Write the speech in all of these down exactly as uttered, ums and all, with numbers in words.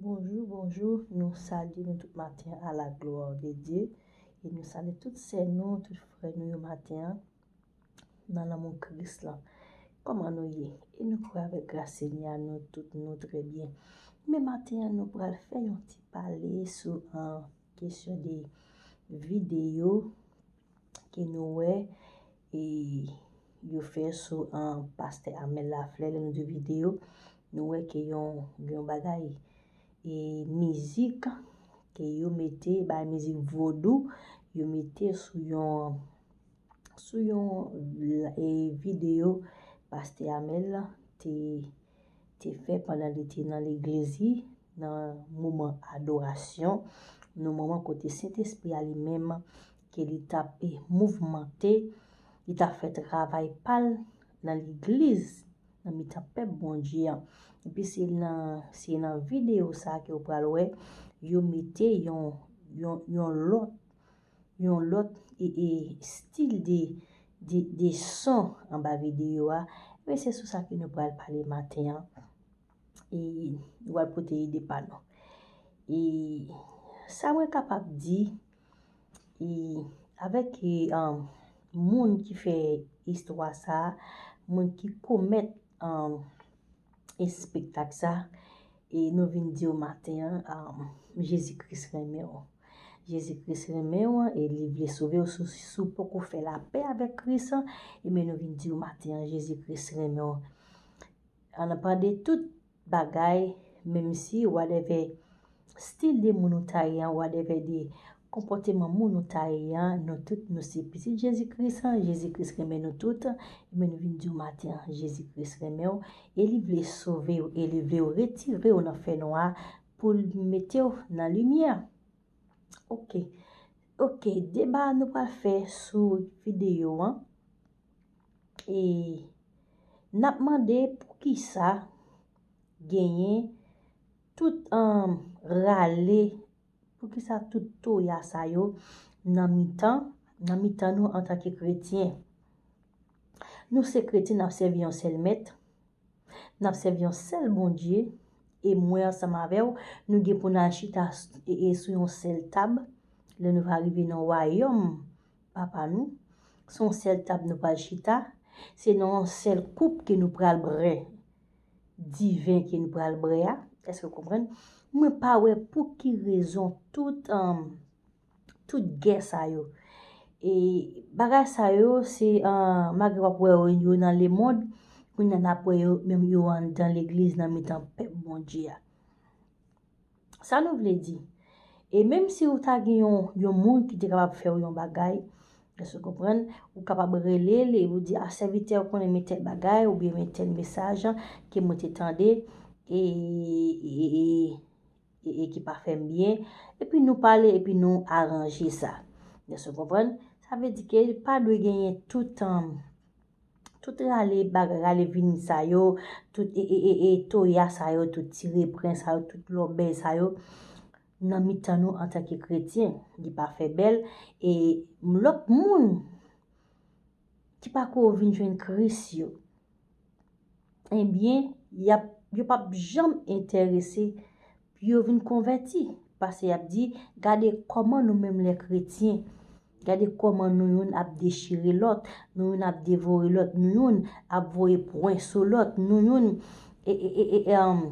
Bonjou, bonjou. Nou salye nou tout maten a la glwa de Dye. E nou salye tout sè nou, tout frè nou yo maten an nan lanmou Kris lan. Kòman nou ye? E nou kwè avèk gras Senyè a nou tout nou trè byen. Men maten an nou pral fè yon ti pale sou an kesyon de videyo ke nou wè e yo fè sou an pastè Amel Laflè lè nou de videyo nou wè ke yon yon bagay e mizik ke yo mete bay mizik vodou yo mete sou yon sou yon e videyo pastè Amel te te fè pandan li te nan legliz li nan moman adorasyon, nan moman kote Sentespri a li menm ke li t ap mouvmante, li t ap fè travay pa l nan legliz, nan mitan pèp Bondye an. Epi se nan se nan videyo sa ke w pral wè yo mete yon yon yon lòt yon lòt e, e, stil de, de, de son anba videyo a. Men se sou sa ke nou pral pale maten an. E nou pral pote ide pa nou. E sa mwen kapab di, e avèk e, um, moun ki fè istwa sa, moun ki komèt um, espektak sa, e nou vin di w maten an, um, Jezi Kris renmen w. Jezi Kris renmen w e li vle sove w. Si w poko fè lapè avèk Kris, ebyen nou vin di w maten an, Jezi Kris renmen w. Ann pande tout bagay, menm si whatever stil de moun ou ta ye an, whatever de konpòteman moun ou ta ye an, nou tout nou se pitit Jezi Kris an, Jezi Kris renmen nou tout, ebyen nou vin di w maten an, Jezi Kris renmen w, e li vle sove w, e li vle w retire w nan fènwa pou l mete w nan limyè. Ok, ok, deba nou pral fè sou videyo an, e n ap mande poukisa genyen tout um, rale, poukisa tout toya sa yo nan mitan, nan mitan nou antanke kretyen. Nou se kretyen, n ap sèvi yon sèl mèt, n ap sèvi yon sèl Bondye, e mwen ansanm avè w, nou gen pou n al chita e, e sou yon sèl tab, lè nou va rive nan wayòm Papa nou. Se yon sèl tab nou pral chita, se nan yon sèl koup ke nou pral brè diven ke nou pral brè a. Èske w konprann? Mwen pa wè pou ki rezon tout, um, tout gè sa yo. E bagay sa yo, se, uh, malgre w ap wè yo, yo nan lemonn, kounye a n ap wè yo, menm yo anndan legliz, nan mitan pèp Bondye a. Sa nou vle di? E menm si ou ta gen yon, yon moun ki te kapab fè w yon bagay, èske w konprann? Ou kapab rele l e ou di, a, sèvitè, ou konnen men tèl bagay, oubyen men tèl mesaj ke mwen te tande, e, e, e, e, e ki pa fè m byen. Epi nou pale, epi nou aranje sa. Èske w konprann? Sa vle di ke pa dwe genyen tout, um, tout rale bagay, rale vini sa yo, tout e, e, e, e toya sa yo, tout ti repren sa yo, tout lòbèy sa yo nan mitan nou antanke kretyen. Li pa fè bèl. E lòt moun ki pako vin jwenn Kris yo, ebyen, y ap, yo p ap janm enterese pou yo vin konvèti. Paske y ap di, gade kòman nou menm lè kretyen, gade kòman nou youn ap dechire lòt, nou youn ap devore lòt, nou youn ap voye pwen sou lòt, nou youn e, e, e, e, e, um,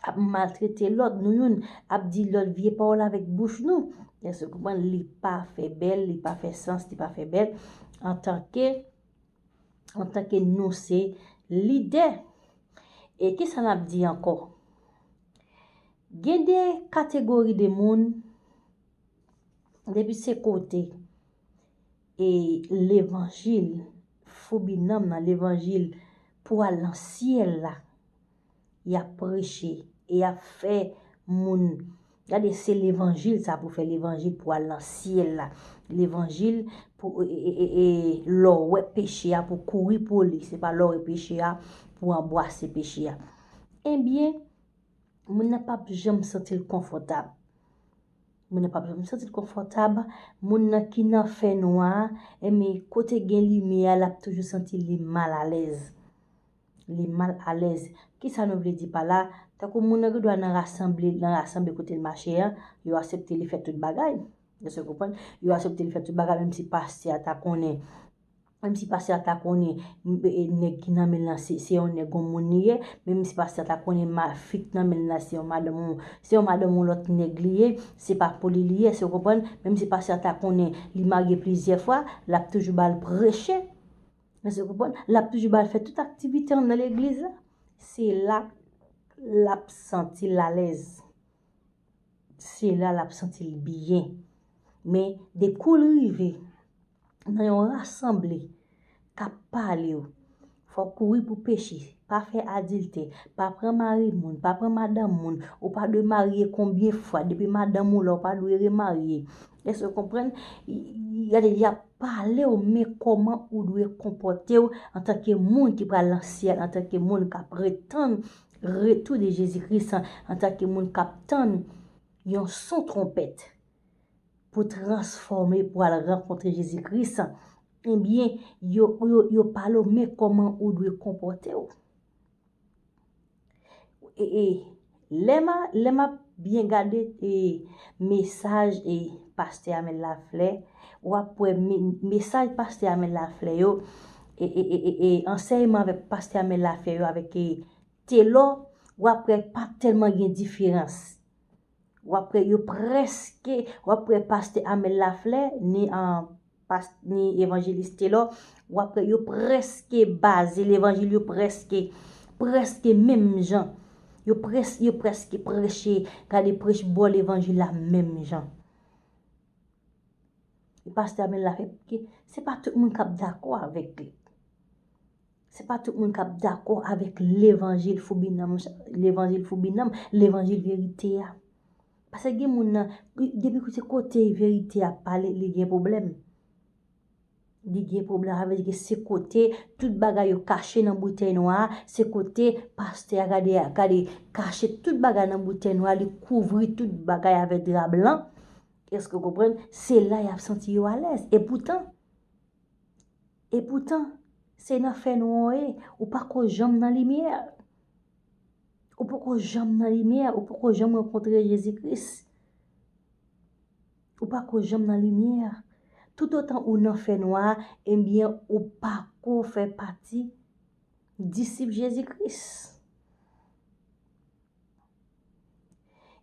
ap maltrete lòt, nou youn ap di lòt vye pawòl avèk bouch nou. Èske w konprann? Li pa fè bèl, li pa fè sans, li pa fè bèl antanke antanke nou se lidè. E kisa n ap di ankò? Gen de kategori de moun, depi se kote e levanjil, foubi nanm nan levanjil pou al nan syèl la, y ap preche e y ap fè moun gade, se levanjil sa pou fè levanjil pou al nan syèl la. Levanjil pou e, e, e, e, lè w wè peche a pou kouri pou li. Se pa lè w wè peche a pou anbwase peche a. Ebyen, moun nan p ap janm santi l konfòtab. Moun nan p ap janm santi l konfòtab. Moun nan ki nan fènwa, ebyen, kote gen limyè a, l ap toujou santi li malalèz. Li mal alèz. Kisa nou vle di pa la? Tankou moun nan gen dwa nan rasanble, nan rasanble kote l mache a, yo aksepte li fè tout bagay. Èske w konprann? Yo aksepte li fè tout bagay, menm si pastè a ta konnen, menm si pastè a ta konnen, m, e, nèg ki nan men l lan se, se yon nèg yon moun li ye, menm si pastè a ta konnen ma, fi k nan men l lan se yon madanm, se yon madanm yon lòt nèg li ye, se pa pou li li ye, èske w konprann? Menm si pastè a ta konnen li marye plizyè fwa, l ap toujou ba l preche. Èske w konprann? L ap toujou ba l fè tout aktivite anndan legliz la. Se la l ap santi l alèz. Se la l ap santi l byen. Men, depi w rive nan yon rasanble k ap pale w, fò w kouri pou peche. Pa fè adiltè. Pa pran mari moun. Pa pran madanm moun. Ou pa dwe marye konbyen fwa. Depi madanm ou la, ou pa dwe remarye. Èske w konprann? Y, y, gade, y ap pale w, men kòman ou dwe konpòte w antanke moun ki pral nan syèl, antanke moun k ap ret tann retou de Jezi Kris, antanke moun k ap tann yon son twonpèt pou transfòme, pou al rankontre Jezi Kris, ebyen, yo, yo, yo pale w, men kòman ou dwe konpòte w. E, e, lè m a, lè m ap byen gade, e, mesaj, e, pastè Amel Laflè, w ap wè me, mesaj pastè Amel Laflè yo, e, e, e, e, e, ansèyman avèk pastè Amel Laflè yo avèk, e, Telò, w ap wè pa tèlman gen diferans. W ap wè yo prèske, w ap wè pastè Amel Laflè, ni, an, pas, ni evanjelis Telò, w ap wè yo prèske baze levanjil yo prèske, prèske menm jan. Yo près, yo prèske preche, gade prech bò levanjil la menm jan. E pastè Amel Laflè, ke se pa tout moun k ap dakò avèk li. Se pa tout moun k ap dakò avèk levanjil Foubinanm, levanjil Foubinanm, levanjil verite a. Paske gen moun nan, depi se kote verite a pale, li gen pwoblèm. Li gen pwoblèm, sa vle di ke se kote tout bagay yo kache nan boutèy nwa a, se kote pastè a gade, gade kache tout bagay nan boutèy nwa a, li kouvri tout bagay avèk dra blan. Èske w konprann? Se la y ap santi yo alèz. E poutan, e poutan, se nan fènwa w ye, ou pako janm nan limyè. Ou poko janm nan limyè, ou poko janm rankontre Jezi Kris. Ou pako janm nan limyè. Toutotan ou nan fènwa, ebyen, ou pako fè pati disip Jezi Kris.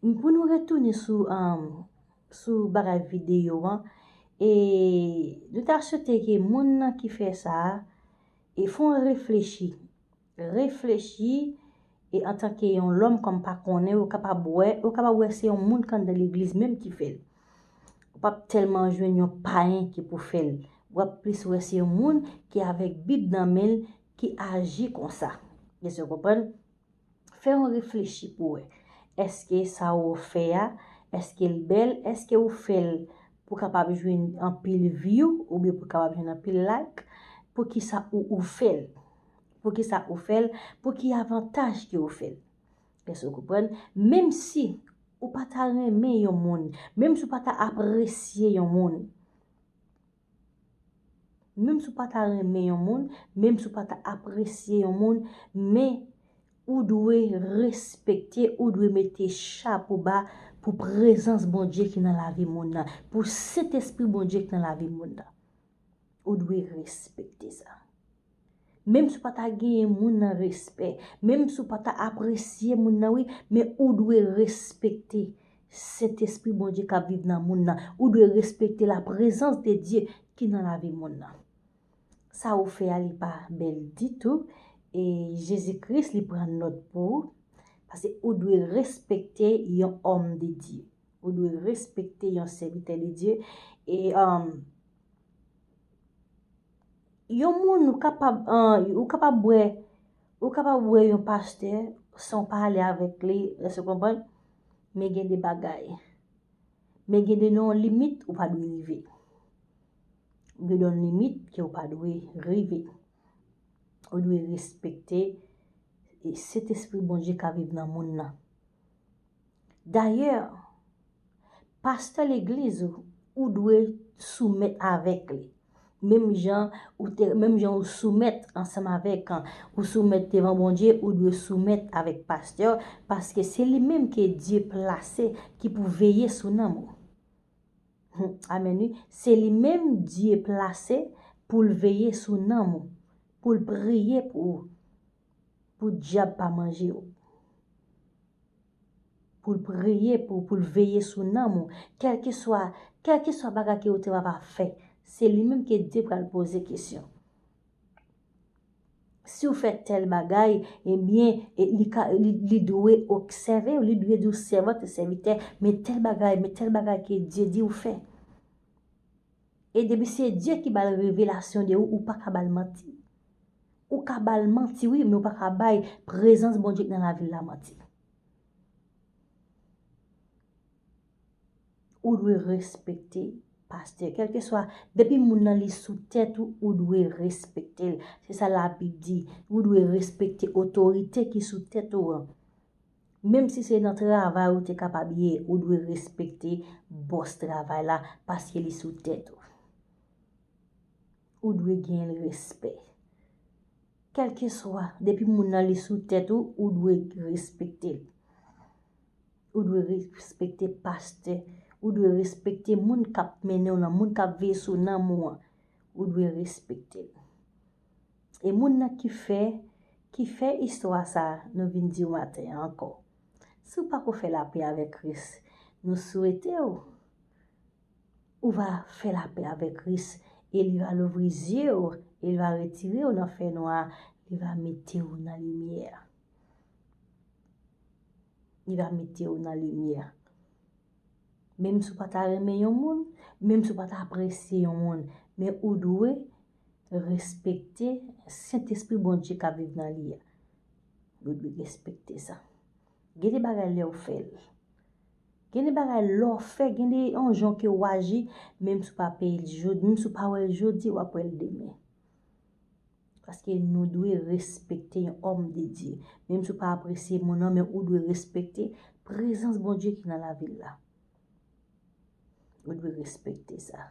Pou nou retounen sou, um, sou bagay videyo an, e nou ta swete ke moun nan ki fè sa a, e fè w reflechi. Reflechi, e antanke yon lòm, kòm pa konnen, ou kapab wè, ou kapab wè se yon moun k anndan legliz menm ki fè l. Ou p ap tèlman jwenn yon payen ki pou fè l. W ap plis wè se yon moun ki avèk Bib nan men l, ki aji konsa. Èske w konprann? Fè yon reflechi pou wè. Èske sa ou fè a, èske l bèl? Èske ou fè l pou kapab jwenn anpil view oubyen pou kapab jwenn anpil like? Poukisa ou, ou fè l? Poukisa ou fè l? Pou ki avantaj ke ou fè l? Èske w konprann? Menm si ou pa ta renmen yon moun, menm si ou pa ta apresye yon moun, Menm si w pa ta renmen yon moun, menm si w pa ta apresye yon moun, men ou dwe respekte, ou dwe mete chapo ba pou prezans Bondye ki nan lavi moun nan, pou Sentespri Bondye ki nan lavi moun nan. Ou dwe respekte sa. Menm si w pa ta genyen moun nan respè, menm si w pa ta apresye moun nan, wi, men ou dwe respekte Sentespri Bondye k ap viv nan moun nan. Ou dwe respekte la prezans de Dye ki nan lavi moun nan. Sa ou fè a, li pa bèl ditou. E Jezi Kris, li pran nòt pou ou. Paske ou dwe respekte yon òm de Dye. Ou dwe respekte yon sèvitè de Dye. E, um, yon moun ou kapab, uh, ou kapab wè, ou kapab wè yon pastè san w pale avèk li, èske w konprann? Men gen de bagay. Men gen de nan yon limit ou pa dwe rive. Gen de yon limit ke ou pa dwe rive. Ou dwe respekte, e, Sentespri Bondye ka viv nan moun nan. Dayè, pastè legliz ou, ou dwe soumèt avèk li. Menm jan ou te, menm jan ou soumèt ansanm avèk, ou soumèt devan Bondye, ou dwe soumèt avèk pastè, paske se li menm ke Dye plase ki pou veye sou nanm ou. Amèn, wi. Se li menm Dye plase pou l veye sou nanm ou, pou l priye pou ou, pou dyab pa manje w. Pou l priye pou, pou l veye sou nanm ou. Kèlkeswa, kèlkeswa bagay ke ou te va fè, se li menm ke Dye pral poze kesyon. Si w fè tèl bagay, ebyen, e, li ka, li, li dwe obsève w, li dwe di w, sèvant e sèvitè, men tèl bagay, men tèl bagay ke Dye di w fè. E depi se Dye ki ba l revelasyon de ou, ou pa ka ba l manti. Ou ka ba l manti, wi, men ou pa ka bay prezans Bondye ki nan lavi l la manti. Ou dwe respekte pastè. Kèlkeswa, depi moun nan li sou tèt ou, ou dwe respekte l. Se sa Labib di. Ou dwe respekte otorite ki sou tèt ou an. Menm si se nan travay ou te kapab ye, ou dwe respekte bòs travay la paske li sou tèt ou. Ou dwe gen respè. Kèlkeswa, depi moun nan li sou tèt ou, ou dwe respekte l. Ou dwe respekte pastè. Ou dwe respekte moun k ap mennen w nan, moun k ap veye sou nanm ou an. Ou dwe respekte l. E moun nan ki fè, ki fè istwa sa a, nou vin di w maten an ankò. Si w pako fè lapè avèk Kris, nou swete w, ou va fè lapè avèk Kris, e li va louvri zye w, e li va retire w nan fènwa, li va mete w nan limyè. Li va mete w nan limyè. Menm si w pa ta renmen yon moun, menm si w pa ta apresye yon moun, men ou dwe respekte Sentespri Bondye k ap viv nan li a. Ou dwe respekte sa. Gen de bagay lè w fè l. Gen de bagay lè w fè, gen de yon jan ke w aji, menm si w pa peye l jodi, menm si w pa wè l jodi, w ap wè l demen. Paske nou dwe respekte yon òm de Dye. Menm si w pa apresye moun nan, men ou dwe respekte prezans Bondye ki nan lavi l la. Ou dwe respekte sa.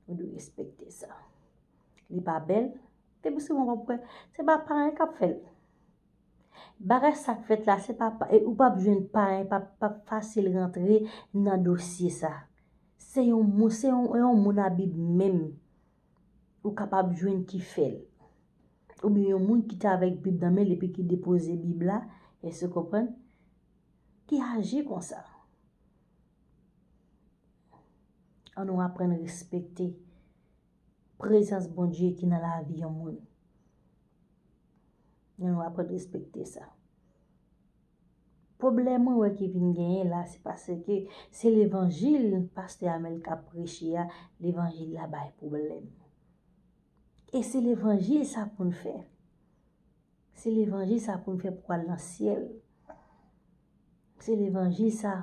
Ou dwe respekte sa. Li pa bèl, depi sou mwen w ap wè, se pa payen k ap fè l. Bagay sa k fèt la, se pa, pa, e ou p ap jwenn payen, p ap, p ap fasil rantre nan dosye sa. Se yon moun, se yon, yon moun a Bib menm. Ou kapab jwenn ki fè l. Oubyen yon moun ki te avèk Bib nan men l epi ki depoze Bib la, èske w konprann? Ki aji konsa. Ann nou aprann respekte prezans Bondye ki nan lavi yon moun. Ann nou aprann respekte sa. Pwoblèm mwen wè ki vin genyen la, se paske se levanjil pastè Amèl k ap preche a, levanjil la bay pwoblèm. E se levanjil sa pou n fè. Se levanjil sa pou n fè pou al nan syèl. Se levanjil sa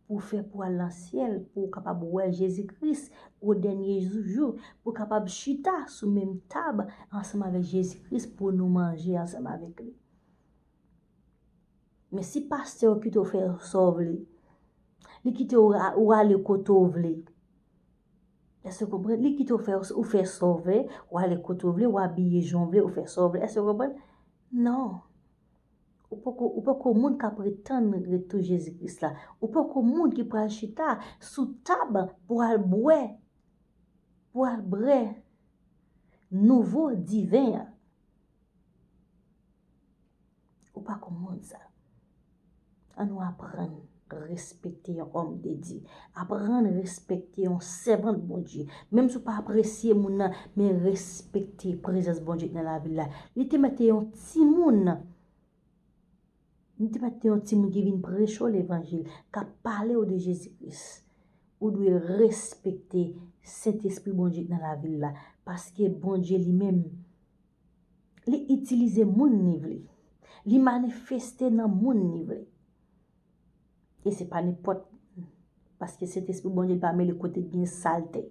pou fè pou al nan syèl, pou w kapab wè Jezi Kris o dènye jou, pou w kapab chita sou menm tab ansanm avèk Jezi Kris, pou nou manje ansanm avèk li. Men si pastè w kite w fè sa w vle, li kite w a-, ou ale kote w vle, èske w konprann? Li kite w fè, ou fè sa w vle, ou ale kote w vle, ou abiye jan w vle, ou fè sa w vle. Èske w konprann? Non. Ou poko, ou poko moun k ap ret tann retou Jezi Kris la. Ou poko moun ki pral chita sou tab pou al bwè, pou al bwè nouvo diven an. Ou pa konprann sa. Ann nou aprann respekte yon òm de Dye. Aprann respekte yon sèvant Bondye. Menm si w pa apresye moun nan, men respekte prezans Bondye ki nan lavi l la. Li te mete yon timoun, li te mete yon timoun ki vin preche w levanjil, k ap pale w de Jezi Kris. Ou dwe respekte Sentespri Bondye ki nan lavi l la. Paske Bondye li menm, li itilize moun li vle. Li manifeste nan moun li vle. E se pa nenpòt, paske Sentespri Bondye pa mele kote k gen salte.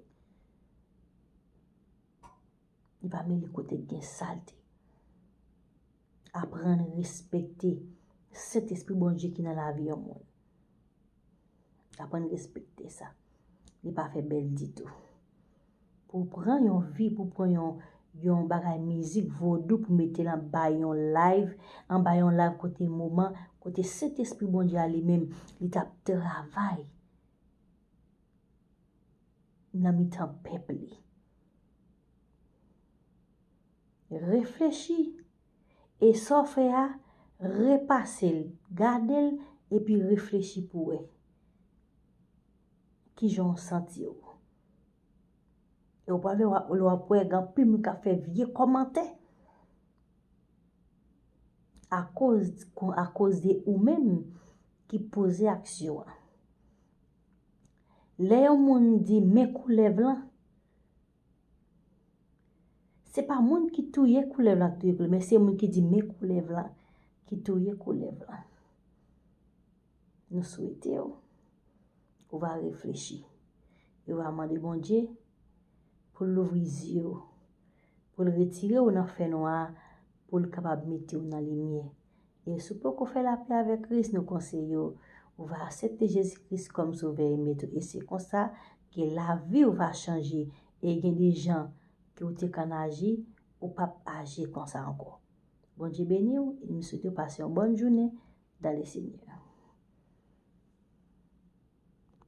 Li pa mele kote k gen salte. Aprann respekte Sentespri Bondye ki nan lavi yon moun. Aprann respekte sa. Li pa fè bèl ditou. Pou w pran yon vi, pou w pran yon, yon bagay mizik vodou, pou mete l anba yon live, anba yon live kote moman, kote Sentespri Bondye a li menm, li t ap travay nan mitan pèp li. Reflechi. E sa w fè a, repase l, gade l, epi reflechi pou w wè kijan w santi w. E w pral wè, w ap wè gen anpil moun k ap fè vye kòmantè akoz, akoz de ou menm ki poze aksyon an. Lè yon moun di men koulèv lan, se pa moun ki touye koulèv lan ki touye koulèv, men se moun ki di men koulèv lan ki touye koulèv lan. Nou swete w, ou va reflechi. E ou va mande Bondye pou l louvri zye w, pou l retire w nan fènwa a, pou l kapab mete w nan limyè. E si w poko fè lapè avèk Kris, nou konseye w, ou va aksepte Jezi Kris kòm Sovè e Mèt ou. E se konsa ke lavi w va chanje. E gen de jan ke w te konn aji, ou p ap aji konsa ankò. Bondye beni w, e m swete w pase yon bòn jounen dans le Seigneur.